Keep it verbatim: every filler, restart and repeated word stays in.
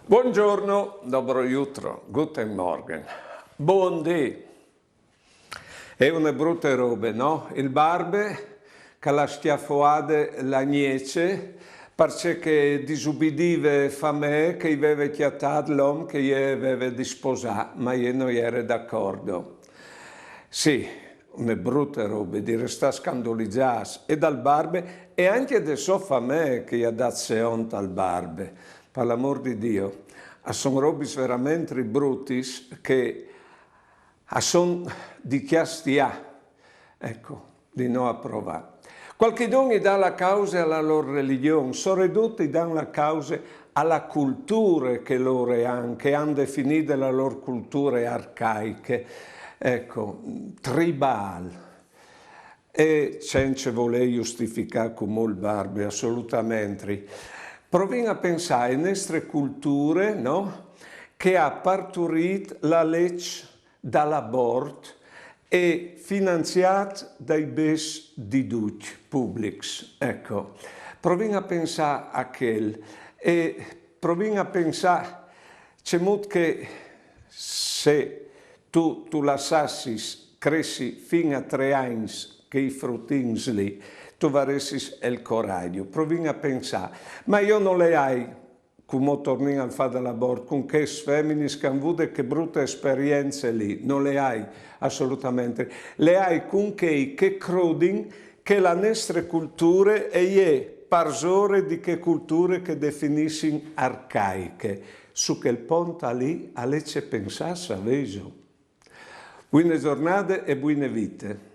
Buongiorno, dobro jutro, guten Morgen. Buondì. E je une brute robe, no? Il barbe che l'ha schiafoade la gnece, parcè che disubidive famee che i veve cjatât l'om che jê e veve di sposâ, ma jê no jere d'acordo. Sì, une brute robe di restâ scandolizâts e dal barbe e ancje de sô famee che i à dât seont al barbe. Par l'amôr di Diu, a son robis verementri brutis che a son di cjastiâ, eco, di no aprovâ. Cualchidun i dà la cause a la lôr religjon, soredut i dan la cause a la culture che lôr a àn, che a àn definide la lôr culture arcaiche, eco, tribâl. E cence volê justificâ cumò il barbe, assolutamentri. Provìn a pensâ ae nestre culture, no? Che e à parturît la leç dal abort e finanziât dai bêçs di ducj publics. Eco, provìn a pensâ a chel e provìn a pensâ cemût che se tu, tu lassassis cressi fin a trê agns chei frutins li, tu varessis il coragjo. Provìn a pensâ. Ma jo no le ai, cumò tornìn al fat dal abort, cun chês feminis che a àn vude chê brute esperience li, no le ai assolutamentri. Le ai cun chei che a crodin che la nestre culture e je parsore di chê culture che a definissin arcaiche. Su chel pont li al è ce pensâ, savêso. Buine zornade e buine vite.